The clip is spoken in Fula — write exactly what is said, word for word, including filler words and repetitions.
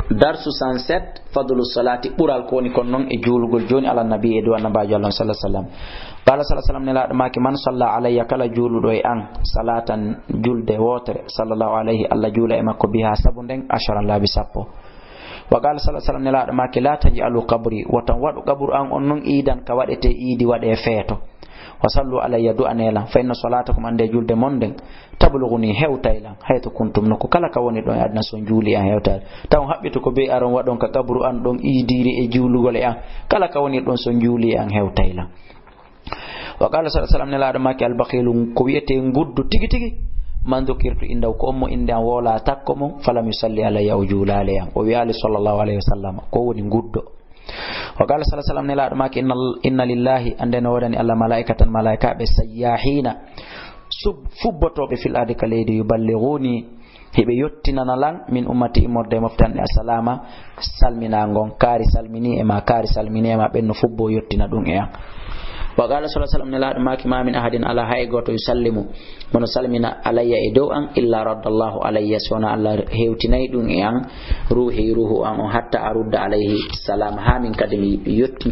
Darsu cent sept, fadlu salati, ɓural ko woni kon non e juulugol jooni ala nabi e dow annabaajo Allah sallallahu alaihi wasallam. Qala sallallahu alaihi wasallam, nelaaɗo maaki, man salla alayya, kala juuluɗo e an, salatan, julde wootere, sallallahu alayhi, Allah juula e makko, biha, sabu nden, asharan, laabi sappo. Wa qala sallallahu alaihi wasallam, nelaaɗo maaki, la taj'alu qabri, woton waɗu qabru an on non iidan ka waɗete iidi, waɗe feeto. Wa sallu alayya, du'ane lan, fa inna salatakum, annde julde mon nden, tablughuni, hewtay lan, haythu kuntum, nokku kala ka woni ɗon e aduna, so on juuli an hewtay. Taw on haɓɓitu ko be aron waɗon ka qabru an ɗon iidiiri e juulugol e an, kala ka woni ɗon so on juuli an hewtay lan. Wa qala sallallahu alaihi wasallam, nelaaɗo maaki, al bakhilu, ko wi'ete nguddo tigi tigi, man dhukirtu indahu, ko on mo innde an woola takko mon, falam yusalli alayya, o juulaali e an. O wi'aali sallallahu alaihi wasallam, ko woni nguddo. Wa qala sallallahu alaihi wasallam, nelaaɗo maaki, inna, inna lillahi, annde no woodani Allah malaikatan, malaikaaɓe, sayyahina, sub-, fubbotooɓe fil ardi ka leydi, yuballighuni, hiɓe yottinana lan, min ummati, immorde e mofte an ɗen, assalama, salminaa ngon, kaari salmini e ma, kaari salmini e ma, ɓen no fubbo yottina ɗum e an. Wa qala sallallahu alaihi wasallam, nelaaɗo maaki, ma min ahadin, ala hay gooto, yusallimu, mono salmina, alayya, e dow an, illa raddallahu alayya, so wona Allah hewtinay ɗum e an, ruuhi, ruuhu an on, hatta arudda alayhi salam, haa min kadi mi yottin